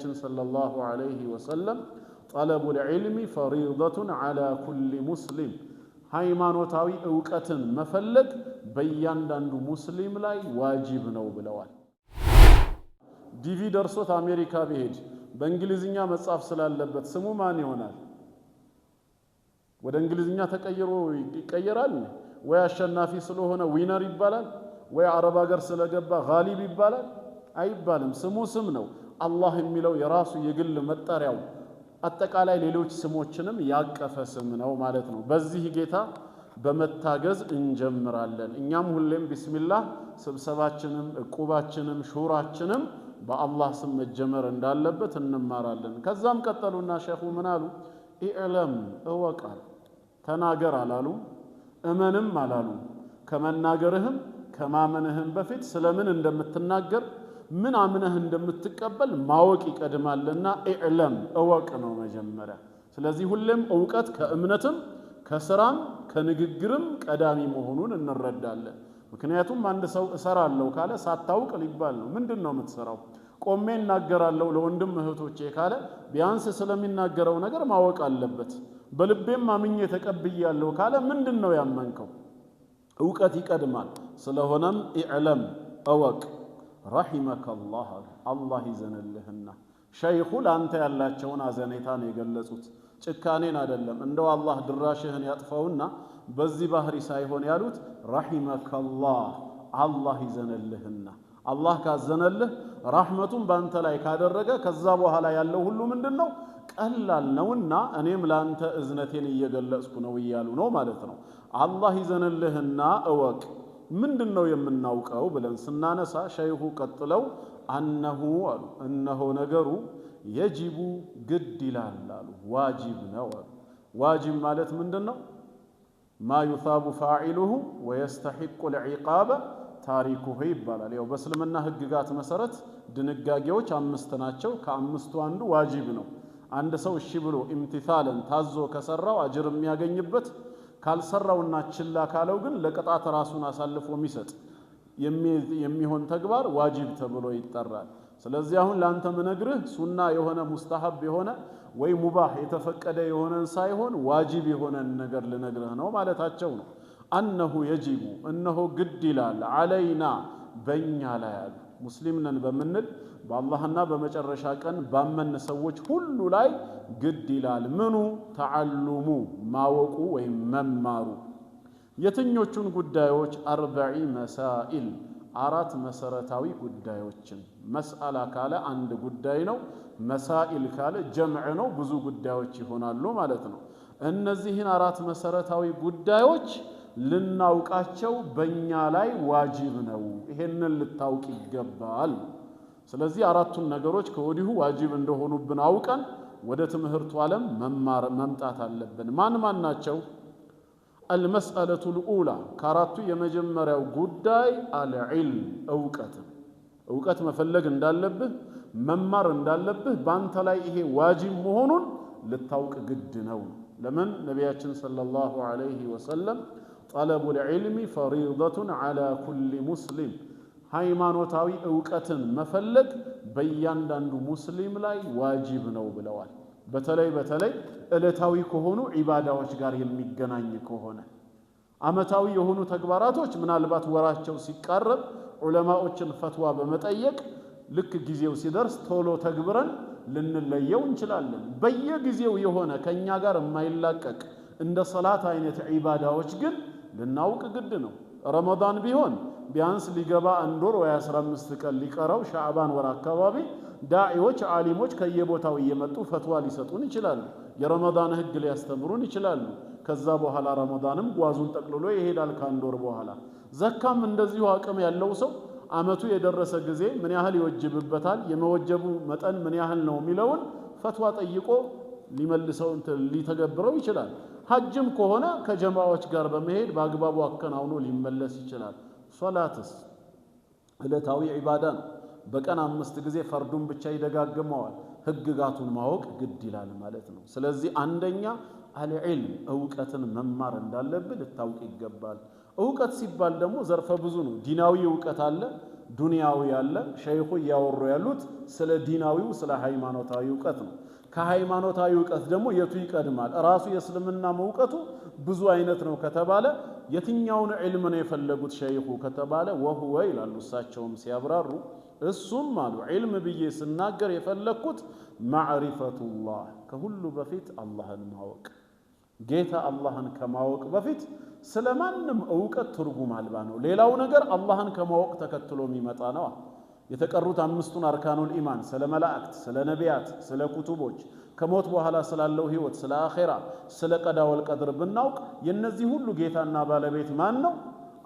صلى الله عليه وسلم طلب العلم فريضة على كل مسلم፣ ሃይማኖታዊ እውቀትን መፈለግ በእያንዳንዱ ሙስሊም ላይ ዋጅብ ነው ብለዋል። ዲቪ ደርሶት አሜሪካ ቢሄድ በእንግሊዝኛ መጻፍ ስላለበት ስሙ ማን ይሆናል? ወደ እንግሊዝኛ ተቀይሮ ይቀየራል ወይ? አሸናፊ ስለሆነ winner ይባላል ወይ? አረብ ሀገር ስለገባ ጋሊብ ይባላል? አይባልም። ስሙ ስም ነው። አላህ የሚለው የራሱ የግል መጠሪያው አጠቃላይ ሌሎች ስሞችንም ያቀፈ ስም ነው ማለት ነው። በዚህ ጌታ በመታገዝ እንጀምራለን። እኛም ሁሌም ቢስሚላህ ስብሰባችንም እቁባችንም ሹራችንም በአላህ ስም መጀመር እንዳለበት እንማራለን። ከዛም ቀጠሉና ሸኹ ምን አሉ? اعلم እወቅ አሉ። ተናገር አላሉ፣ እመንም አላሉ። ከመናገርህም ከማመንህም በፊት ስለምን እንደምትናገር፣ ምን አምነህ እንደምትቀበል ማወቅ ይቀድማልና اعلم እወቅ ነው መጀመሪያ። ስለዚህ ሁሌም እውቀት ከእምነትም ከስራም ከንግግርም ቀዳሚ መሆኑን እንረዳለን። ምክንያቱም አንድ ሰው እሰራለሁ ካለ ሳታውቅ ሊባል ነው። ምንድን ነው የምትሰራው? ቆሜ እናገራለሁ ለወንድም እህቶቼ ካለ ቢያንስ ስለሚናገረው ነገር ማወቅ አለበት። በልቤም አምኜ ተቀብያለሁ ካለ ምንድን ነው ያመንከው? እውቀት ይቀድማል። ስለሆነም اعلم እወቅ። رحمك الله አሉ፣ አላህ ይዘንልህና። ሸይኹ ለአንተ ያላቸውን አዘኔታ ነው የገለጹት፣ ጭካኔን አይደለም። እንደው አላህ ድራሽህን ያጥፈውና በዚህ ባህሪ ሳይሆን ያሉት رحمك الله አላህ ይዘንልህና። አላህ ካዘነልህ፣ ራሕመቱን በአንተ ላይ ካደረገ ከዛ በኋላ ያለው ሁሉ ምንድን ነው? ቀላል ነውና እኔም ለአንተ እዝነቴን እየገለጽኩ ነው እያሉ ነው ማለት ነው። አላህ ይዘንልህና እወቅ። ምንድን ነው የምናውቀው ብለን ስናነሳ ሸይሁ ቀጥለው أنه አሉ፣ እነሆ ነገሩ يجب ግድ ይላል አሉ፣ ዋጅብ ነው አሉ። ዋጅብ ማለት ምንድን ነው? ما يثاب فاعله ويستحق العقاب تاركه ይባላል። ያው በእስልምና ህግጋት መሰረት ድንጋጌዎች አምስት ናቸው። ከአምስቱ አንዱ ዋጅብ ነው። አንድ ሰው እሺ ብሎ امتثالا ታዞ ከሰራው አጅር የሚያገኝበት፣ ካልሰራውና ችላ ካለው ግን ለቅጣት ራሱን አሳልፎ የሚሰጥ የሚሆን ተግባር ዋጅብ ተብሎ ይጠራል። ስለዚህ አሁን ለአንተ ምነግርህ ሱና የሆነ፣ ሙስተሐብ የሆነ ወይ ሙባህ የተፈቀደ የሆነን ሳይሆን ዋጅብ የሆነን ነገር ልነግርህ ነው ማለታቸው ነው። أنه يجب እነሆ ግድ ይላል علينا በእኛ ላይ አሉ፣ ሙስሊም ነን በምንል፣ በአላህና በመጨረሻ ቀን ባመን ሰዎች ሁሉ ላይ ግድ ይላል። ምኑ? تعلم ማወቁ ወይም መማሩ። የትኞቹን ጉዳዮች? أربع مسائل አራት መሰረታዊ ጉዳዮችን። مسألة ካለ አንድ ጉዳይ ነው። مسائل ካለ جمع ነው፣ ብዙ ጉዳዮች ይሆናሉ ማለት ነው። እነዚህን አራት መሰረታዊ ጉዳዮች ልናውቃቸው በእኛ ላይ ዋጅብ ነው። ይሄንን ልታውቅ ይገባል። ስለዚህ አራቱን ነገሮች ከወዲሁ ዋጅብ እንደሆኑብን አውቀን ወደ ትምህርቱ ዓለም መማር መምጣት አለብን። ማን ማን ናቸው? المسألة الأولى ከአራቱ የመጀመሪያው ጉዳይ العلم እውቀት። እውቀት መፈለግ እንዳለብህ፣ መማር እንዳለብህ፣ በአንተ ላይ ይሄ ዋጅብ መሆኑን ልታውቅ ግድ ነው። ለምን? ነቢያችን صلى الله عليه وسلم طلب العلم فريضة على كل مسلم ሃይማኖታዊ እውቀትን መፈለግ በእያንዳንዱ ሙስሊም ላይ ዋጅብ ነው ብለዋል። በተለይ በተለይ ዕለታዊ ከሆኑ ዒባዳዎች ጋር የሚገናኝ ከሆነ። ዓመታዊ የሆኑ ተግባራቶች ምናልባት ወራቸው ሲቃረብ ዑለማዎችን ፈትዋ በመጠየቅ ልክ ጊዜው ሲደርስ ቶሎ ተግብረን ልንለየው እንችላለን። በየጊዜው የሆነ ከእኛ ጋር የማይላቀቅ እንደ ሰላት አይነት ዒባዳዎች ግን ልናውቅ ግድ ነው። ረመዳን ቢሆን ቢያንስ ሊገባ አንድ ወር ወይ 15 ቀን ሊቀረው ሻዕባን ወር አካባቢ ዳዒዎች፣ ዓሊሞች ከየቦታው እየመጡ ፈትዋ ሊሰጡን ይችላሉ። የረመዳን ህግ ሊያስተምሩን ይችላሉ። ከዛ በኋላ ረመዳንም ጓዙን ጠቅልሎ ይሄዳል ከአንድ ወር በኋላ። ዘካም እንደዚሁ አቅም ያለው ሰው አመቱ የደረሰ ጊዜ ምን ያህል ይወጅብበታል፣ የመወጀቡ መጠን ምን ያህል ነው የሚለውን ፈትዋ ጠይቆ ሊመልሰው ሊተገብረው ይችላል። ሐጅም ከሆነ ከጀማዎች ጋር በመሄድ በአግባቡ አከናውኖ ሊመለስ ይችላል። ሶላትስ ዕለታዊ ዒባዳ ነው። በቀን አምስት ጊዜ ፈርዱን ብቻ ይደጋግመዋል። ህግጋቱን ማወቅ ግድ ይላል ማለት ነው። ስለዚህ አንደኛ العلم እውቀትን መማር እንዳለብህ ልታውቅ ይገባል። እውቀት ሲባል ደግሞ ዘርፈ ብዙ ነው። ዲናዊ እውቀት አለ፣ ዱንያዊ አለ። ሸይኹ እያወሩ ያሉት ስለ ዲናዊው ስለ ሃይማኖታዊ እውቀት ነው። ከሃይማኖታዊ እውቀት ደግሞ የቱ ይቀድማል? ራሱ የእስልምና እውቀቱ ብዙ አይነት ነው ከተባለ የትኛውን ዒልም ነው የፈለጉት ሸይኹ ከተባለ ወሁወ ይላሉ እሳቸውም ሲያብራሩ፣ እሱም አሉ ዒልም ብዬ ስናገር የፈለግኩት ማዕሪፈቱላህ ከሁሉ በፊት አላህን ማወቅ። ጌታ አላህን ከማወቅ በፊት ስለ ማንም እውቀት ትርጉም አልባ ነው። ሌላው ነገር አላህን ከማወቅ ተከትሎ የሚመጣ ነው። የተቀሩት አምስቱን አርካኑል ኢማን ስለ መላእክት፣ ስለ ነቢያት፣ ስለ ኩቱቦች፣ ከሞት በኋላ ስላለው ህይወት፣ ስለ አኼራ፣ ስለ ቀዳ ወልቀድር ብናውቅ የእነዚህ ሁሉ ጌታና ባለቤት ማን ነው?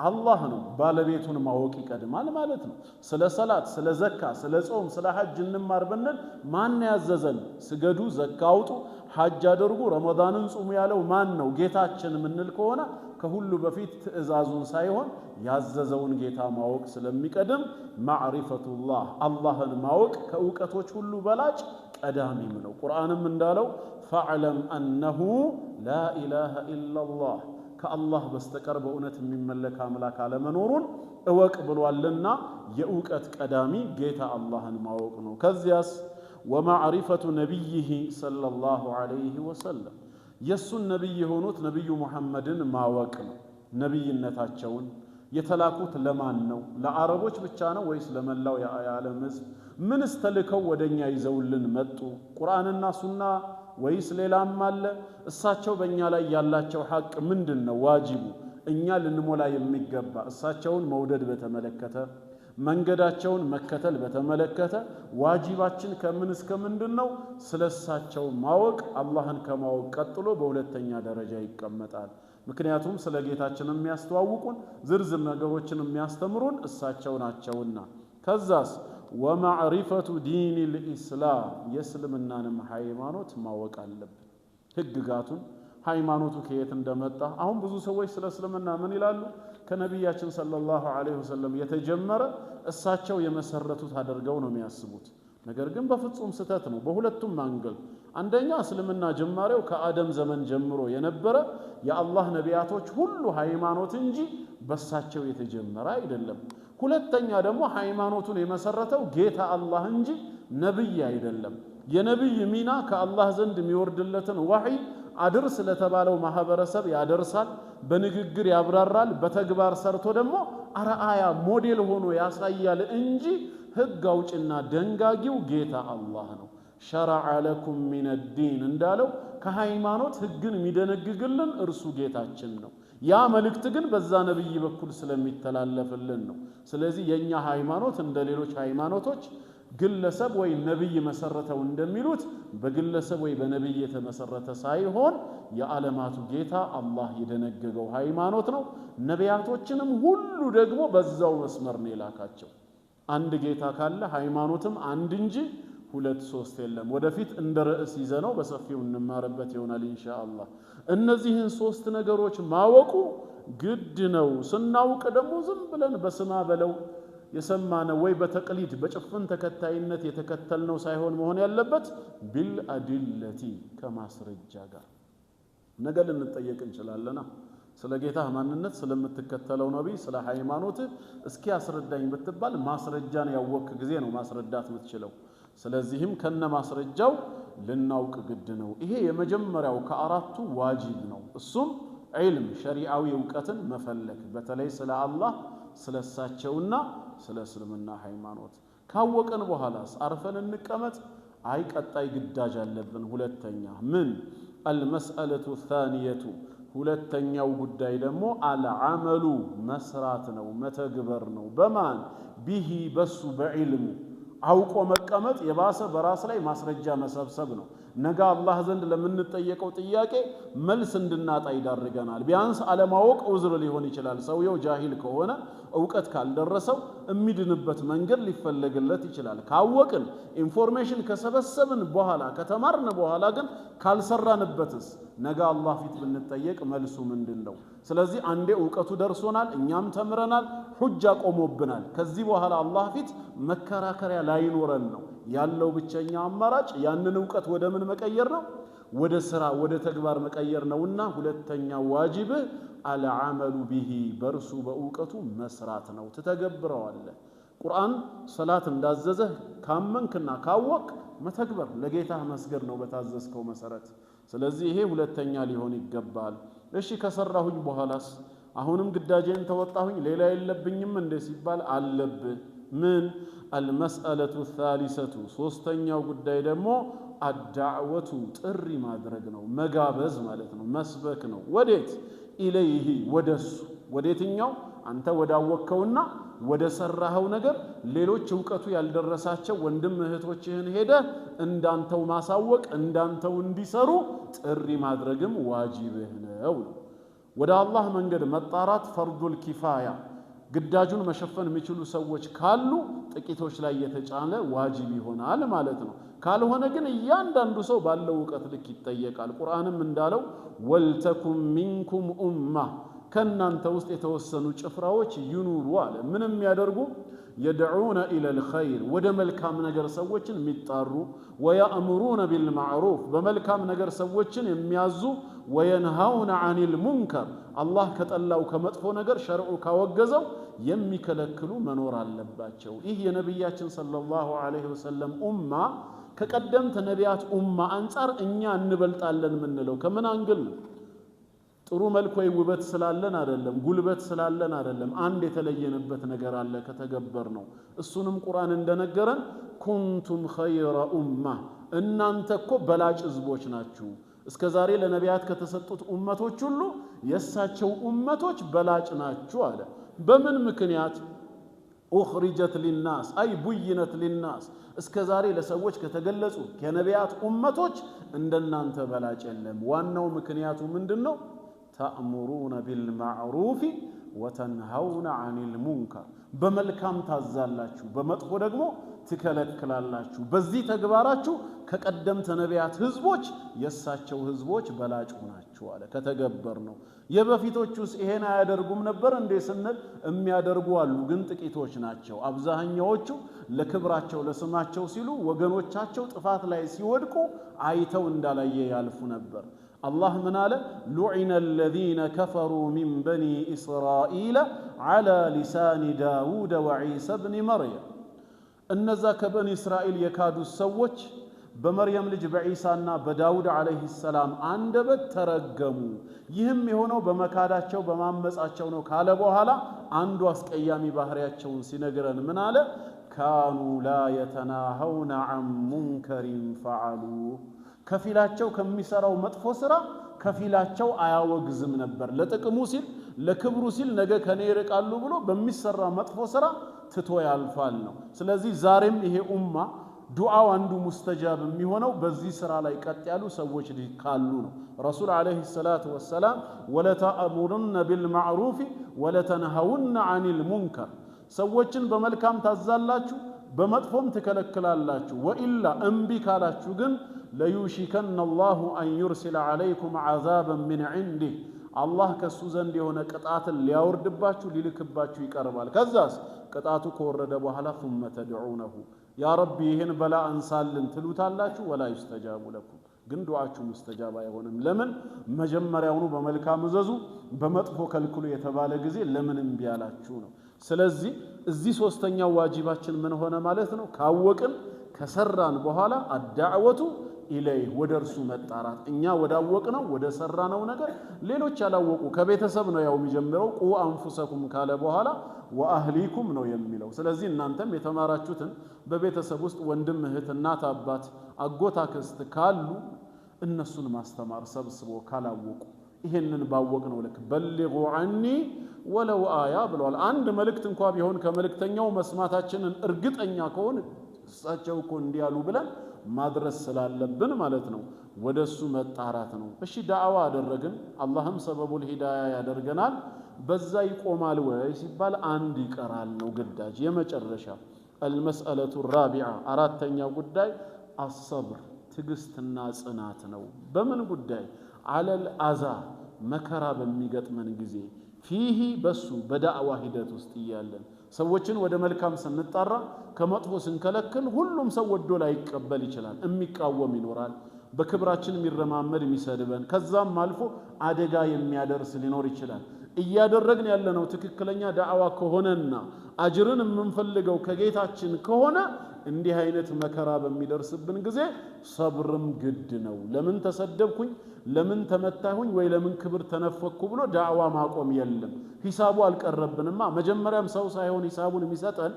አላህ ነው። ባለቤቱን ማወቅ ይቀድማል ማለት ነው። ስለ ሰላት፣ ስለ ዘካ፣ ስለ ጾም፣ ስለ ሐጅ እንማር ብንል ማን ያዘዘን? ስገዱ፣ ዘካ አውጡ፣ ሐጅ አድርጉ፣ ረመዳንን ጹሙ ያለው ማን ነው? ጌታችን የምንል ከሆነ ከሁሉ በፊት ትዕዛዙን ሳይሆን ያዘዘውን ጌታ ማወቅ ስለሚቀድም ማዕሪፈቱላህ አላህን ማወቅ ከእውቀቶች ሁሉ በላጭ ቀዳሚም ነው። ቁርአንም እንዳለው ፈዕለም አነሁ ላ ኢላሃ ኢላላህ ከአላህ በስተቀር በእውነት የሚመለክ አምላክ አለመኖሩን እወቅ ብሏልና የእውቀት ቀዳሚ ጌታ አላህን ማወቅ ነው። ከዚያስ ወማዕሪፈቱ ነቢይህ ሰለላሁ ዐለይሂ ወሰለም የእሱን ነቢይ የሆኑት ነቢዩ ሙሐመድን ማወቅ ነው። ነቢይነታቸውን የተላኩት ለማን ነው? ለአረቦች ብቻ ነው ወይስ ለመላው የዓለም ሕዝብ? ምንስ ተልከው ወደኛ ይዘውልን መጡ? ቁርአንና ሱና ወይስ ሌላም አለ? እሳቸው በእኛ ላይ ያላቸው ሐቅ ምንድን ነው? ዋጅቡ እኛ ልንሞላ የሚገባ እሳቸውን መውደድ በተመለከተ መንገዳቸውን መከተል በተመለከተ ዋጅባችን ከምን እስከ ምንድን ነው? ስለ እሳቸው ማወቅ አላህን ከማወቅ ቀጥሎ በሁለተኛ ደረጃ ይቀመጣል። ምክንያቱም ስለ ጌታችን የሚያስተዋውቁን ዝርዝር ነገሮችን የሚያስተምሩን እሳቸው ናቸውና። ከዛስ ወማዕሪፈቱ ዲን ልኢስላም የእስልምናንም ሃይማኖት ማወቅ አለብን። ህግጋቱን፣ ሃይማኖቱ ከየት እንደመጣ። አሁን ብዙ ሰዎች ስለ እስልምና ምን ይላሉ? ከነቢያችን ሰለላሁ ዐለይሂ ወሰለም የተጀመረ እሳቸው የመሰረቱት አድርገው ነው የሚያስቡት። ነገር ግን በፍጹም ስህተት ነው በሁለቱም angle። አንደኛ እስልምና ጅማሬው ከአደም ዘመን ጀምሮ የነበረ የአላህ ነቢያቶች ሁሉ ሃይማኖት እንጂ በሳቸው የተጀመረ አይደለም። ሁለተኛ ደግሞ ሃይማኖቱን የመሰረተው ጌታ አላህ እንጂ ነብይ አይደለም። የነብይ ሚና ከአላህ ዘንድ የሚወርድለትን ዋህይ አድርስ ለተባለው ማህበረሰብ ያደርሳል፣ በንግግር ያብራራል፣ በተግባር ሰርቶ ደግሞ አርአያ ሞዴል ሆኖ ያሳያል እንጂ ህግ አውጭና ደንጋጊው ጌታ አላህ ነው። شرع لكم من الدين እንዳለው ከሃይማኖት ህግን የሚደነግግልን እርሱ ጌታችን ነው። ያ መልእክት ግን በዛ ነብይ በኩል ስለሚተላለፍልን ነው። ስለዚህ የኛ ሃይማኖት እንደ ሌሎች ሃይማኖቶች ግለሰብ ወይ ነብይ መሰረተው እንደሚሉት በግለሰብ ወይ በነብይ የተመሰረተ ሳይሆን የዓለማቱ ጌታ አላህ የደነገገው ሃይማኖት ነው። ነቢያቶችንም ሁሉ ደግሞ በዛው መስመር ነው የላካቸው። አንድ ጌታ ካለ ሃይማኖትም አንድ እንጂ ሁለት ሶስት የለም። ወደፊት እንደ ርዕስ ይዘነው በሰፊው እንማርበት ይሆናል ኢንሻአላህ። እነዚህን ሶስት ነገሮች ማወቁ ግድ ነው። ስናውቅ ደግሞ ዝም ብለን በስማ በለው የሰማነው ወይ በተቅሊድ በጭፍን ተከታይነት የተከተልነው ሳይሆን መሆን ያለበት ቢልአዲለቲ ከማስረጃ ጋር። ነገ ልንጠየቅ እንችላለና ስለ ጌታህ ማንነት፣ ስለምትከተለው ነቢይ፣ ስለ ሃይማኖትህ እስኪ አስረዳኝ ብትባል ማስረጃን ያወቅክ ጊዜ ነው ማስረዳት የምትችለው። ስለዚህም ከነ ማስረጃው ልናውቅ ግድ ነው። ይሄ የመጀመሪያው ከአራቱ ዋጅብ ነው። እሱም ዒልም ሸሪዓዊ እውቀትን መፈለግ፣ በተለይ ስለ አላህ፣ ስለ እሳቸውና ስለ እስልምና ሃይማኖት ካወቅን በኋላስ አርፈን እንቀመጥ? አይ ቀጣይ ግዳጅ አለብን። ሁለተኛ ምን አልመስአለቱ ታኒየቱ፣ ሁለተኛው ጉዳይ ደግሞ አልዓመሉ መስራት ነው፣ መተግበር ነው። በማን ቢሂ በሱ በዒልሙ። አውቆ መቀመጥ የባሰ በራስ ላይ ማስረጃ መሰብሰብ ነው። ነገ አላህ ዘንድ ለምንጠየቀው ጥያቄ መልስ እንድናጣ ይዳርገናል። ቢያንስ አለማወቅ ዑዝር ሊሆን ይችላል። ሰውየው ጃሂል ከሆነ እውቀት ካልደረሰው የሚድንበት መንገድ ሊፈለግለት ይችላል። ካወቅን information ከሰበሰብን በኋላ ከተማርን በኋላ ግን ካልሰራንበትስ ነገ አላህ ፊት ብንጠየቅ መልሱ ምንድን ነው? ስለዚህ አንዴ እውቀቱ ደርሶናል፣ እኛም ተምረናል፣ ሁጃ ቆሞብናል። ከዚህ በኋላ አላህ ፊት መከራከሪያ ላይኖረን ነው። ያለው ብቸኛ አማራጭ ያንን እውቀት ወደ ምን መቀየር ነው? ወደ ስራ፣ ወደ ተግባር መቀየር ነውና ሁለተኛ ዋጅብህ አልዓመሉ ቢሂ በእርሱ በእውቀቱ መስራት ነው። ትተገብረዋለህ። ቁርአን ሰላት እንዳዘዘህ ካመንክና ካወቅ መተግበር ለጌታህ መስገድ ነው በታዘዝከው መሰረት። ስለዚህ ይሄ ሁለተኛ ሊሆን ይገባል። እሺ ከሰራሁኝ በኋላስ አሁንም ግዳጄን ተወጣሁኝ ሌላ የለብኝም እንዴ ሲባል አለብህ። ምን አልመስአለቱ ታሊሰቱ ሶስተኛው ጉዳይ ደግሞ አዳዕወቱ ጥሪ ማድረግ ነው፣ መጋበዝ ማለት ነው፣ መስበክ ነው። ወዴት? ኢለይሂ ወደሱ። ወዴትኛው? አንተ ወዳወቅከውና ወደ ሰራኸው ነገር ሌሎች እውቀቱ ያልደረሳቸው ወንድም እህቶችህን ሄደህ እንዳንተው ማሳወቅ እንዳንተው እንዲሰሩ ጥሪ ማድረግም ዋጅብህ ነው። ወደ አላህ መንገድ መጣራት ፈርዱል ኪፋያ ግዳጁን መሸፈን የሚችሉ ሰዎች ካሉ ጥቂቶች ላይ የተጫነ ዋጅብ ይሆናል ማለት ነው። ካልሆነ ግን እያንዳንዱ ሰው ባለው እውቀት ልክ ይጠየቃል። ቁርአንም እንዳለው ወልተኩም ሚንኩም ኡማ ከእናንተ ውስጥ የተወሰኑ ጭፍራዎች ይኑሩ አለ። ምን የሚያደርጉ? የድዑነ ኢለል ኸይር ወደ መልካም ነገር ሰዎችን የሚጣሩ፣ ወየእምሩነ ቢልማዕሩፍ በመልካም ነገር ሰዎችን የሚያዙ፣ ወየንሃውነ ዐኒል ሙንከር አላህ ከጠላው ከመጥፎ ነገር ሸርዑ ካወገዘው የሚከለክሉ መኖር አለባቸው። ይህ የነቢያችን ሰለላሁ ዐለይሂ ወሰለም ኡማ ከቀደምት ነቢያት ኡማ አንጻር እኛ እንበልጣለን የምንለው ከምን angle ነው? ጥሩ መልክ ወይ ውበት ስላለን አይደለም፣ ጉልበት ስላለን አይደለም። አንድ የተለየንበት ነገር አለ ከተገበር ነው። እሱንም ቁርአን እንደነገረን كنتم خير أمة እናንተ እኮ በላጭ ህዝቦች ናችሁ። እስከ ዛሬ ለነቢያት ከተሰጡት ኡመቶች ሁሉ የእሳቸው ኡመቶች በላጭ ናችሁ አለ። በምን ምክንያት? أخرجت للناس أي بينت للناس እስከ ዛሬ ለሰዎች ከተገለጹ ከነቢያት ኡመቶች እንደናንተ በላጭ የለም። ዋናው ምክንያቱ ምንድን ነው? تأمرون بالمعروف وتنهون عن المنكر በመልካም ታዛላችሁ፣ በመጥፎ ደግሞ ትከለክላላችሁ። በዚህ ተግባራችሁ ከቀደምት ነቢያት ህዝቦች የእሳቸው ህዝቦች በላጭ ሆናችሁ አለ። ከተገበር ነው። የበፊቶቹስ ይሄን አያደርጉም ነበር እንዴ ስንል የሚያደርጉ አሉ፣ ግን ጥቂቶች ናቸው። አብዛኛዎቹ ለክብራቸው ለስማቸው ሲሉ ወገኖቻቸው ጥፋት ላይ ሲወድቁ አይተው እንዳላየ ያልፉ ነበር። አላህ ምን አለ? لعن الذين كفروا من بني إسرائيل على لسان داود وعيسى بن مريم። እነዛ ከበኒ እስራኤል የካዱት ሰዎች በመርየም ልጅ በዒሳና በዳውድ ዓለይሂ ሰላም አንደበት ተረገሙ። ይህም የሆነው በመካዳቸው በማመጻቸው ነው ካለ በኋላ አንዱ አስቀያሚ ባህሪያቸውን ሲነግረን ምን አለ? كانوا لا يتناهون عن منكر فعلوه ከፊላቸው ከሚሰራው መጥፎ ስራ ከፊላቸው አያወግዝም ነበር። ለጥቅሙ ሲል ለክብሩ ሲል ነገ ከኔ ይርቃሉ ብሎ በሚሰራ መጥፎ ስራ ትቶ ያልፋል ነው። ስለዚህ ዛሬም ይሄ ኡማ ዱዓው አንዱ ሙስተጃብ የሚሆነው በዚህ ስራ ላይ ቀጥ ያሉ ሰዎች ካሉ ነው። ረሱል ዓለይሂ ሰላቱ ወሰላም ولتأمرن بالمعروف ولتنهون عن المنكر ሰዎችን በመልካም ታዛላችሁ በመጥፎም ትከለክላላችሁ። وإلا እምቢ ካላችሁ ግን ليوشكن الله أن يرسل عليكم عذابا من عنده አላህ ከእሱ ዘንድ የሆነ ቅጣትን ሊያወርድባችሁ ሊልክባችሁ ይቀርባል። ከዛስ ቅጣቱ ከወረደ በኋላ ثم تدعونه يا ربي ይህን በላ አንሳልን ትሉታላችሁ። ولا يستجاب لكم ግን ዱዓችሁ ሙስተጃብ አይሆንም። ለምን? መጀመሪያውኑ በመልካም እዘዙ በመጥፎ ከልክሉ የተባለ ጊዜ ለምን እምቢ አላችሁ ነው። ስለዚህ እዚህ ሶስተኛው ዋጅባችን ምን ሆነ ማለት ነው? ካወቅን ከሰራን በኋላ አዳዕወቱ ኢለይህ ወደ እርሱ መጣራት፣ እኛ ወዳወቅነው ወደ ሰራነው ነገር ሌሎች ያላወቁ ከቤተሰብ ነው ያው የሚጀምረው። ቁ አንፉሰኩም ካለ በኋላ ወአህሊኩም ነው የሚለው። ስለዚህ እናንተም የተማራችሁትን በቤተሰብ ውስጥ ወንድም፣ እህት፣ እናት፣ አባት፣ አጎት፣ አክስት ካሉ እነሱን ማስተማር ሰብስቦ ካላወቁ ይሄንን ባወቅነው ልክ በሊጉ ዐኒ ወለው አያ ብለዋል። አንድ መልእክት እንኳ ቢሆን ከመልእክተኛው መስማታችንን እርግጠኛ ከሆን እሳቸው እኮ እንዲህ ያሉ ብለን ማድረስ ስላለብን ማለት ነው። ወደሱ መጣራት ነው። እሺ ዳዕዋ አደረግን፣ አላህም ሰበቡል ሂዳያ ያደርገናል። በዛ ይቆማል ወይ ሲባል አንድ ይቀራል ነው ግዳጅ። የመጨረሻ አልመስአለቱ ራቢዓ አራተኛው ጉዳይ አሰብር ትዕግስትና ጽናት ነው። በምን ጉዳይ? አለል አዛ መከራ በሚገጥመን ጊዜ ፊሂ በሱ በዳዕዋ ሂደት ውስጥ እያለን ሰዎችን ወደ መልካም ስንጣራ ከመጥፎ ስንከለክል ሁሉም ሰው ወዶ ላይቀበል ይችላል። የሚቃወም ይኖራል። በክብራችን የሚረማመድ የሚሰድበን፣ ከዛም አልፎ አደጋ የሚያደርስ ሊኖር ይችላል። እያደረግን ያለነው ትክክለኛ ዳዕዋ ከሆነና አጅርን የምንፈልገው ከጌታችን ከሆነ እንዲህ አይነት መከራ በሚደርስብን ጊዜ ሰብርም ግድ ነው። ለምን ተሰደብኩኝ፣ ለምን ተመታሁኝ፣ ወይ ለምን ክብር ተነፈኩ ብሎ ዳዕዋ ማቆም የለም። ሂሳቡ አልቀረብንማ። መጀመሪያም ሰው ሳይሆን ሂሳቡን የሚሰጠን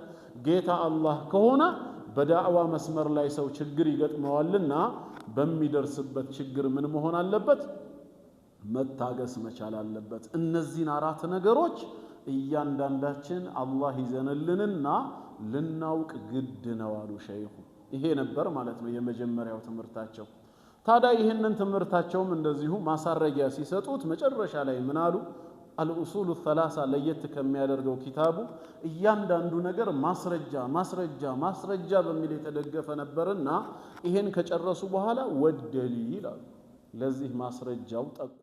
ጌታ አላህ ከሆነ በዳዕዋ መስመር ላይ ሰው ችግር ይገጥመዋልና በሚደርስበት ችግር ምን መሆን አለበት? መታገስ መቻል አለበት። እነዚህን አራት ነገሮች እያንዳንዳችን አላህ ይዘንልንና ልናውቅ ግድ ነው አሉ ሸይኹ። ይሄ ነበር ማለት ነው የመጀመሪያው ትምህርታቸው። ታዲያ ይህንን ትምህርታቸውም እንደዚሁ ማሳረጊያ ሲሰጡት መጨረሻ ላይ ምን አሉ? አልኡሱሉ ሰላሳ ለየት ከሚያደርገው ኪታቡ እያንዳንዱ ነገር ማስረጃ ማስረጃ ማስረጃ በሚል የተደገፈ ነበርና ይሄን ከጨረሱ በኋላ ወደሊል አሉ። ለዚህ ማስረጃው ጠቁ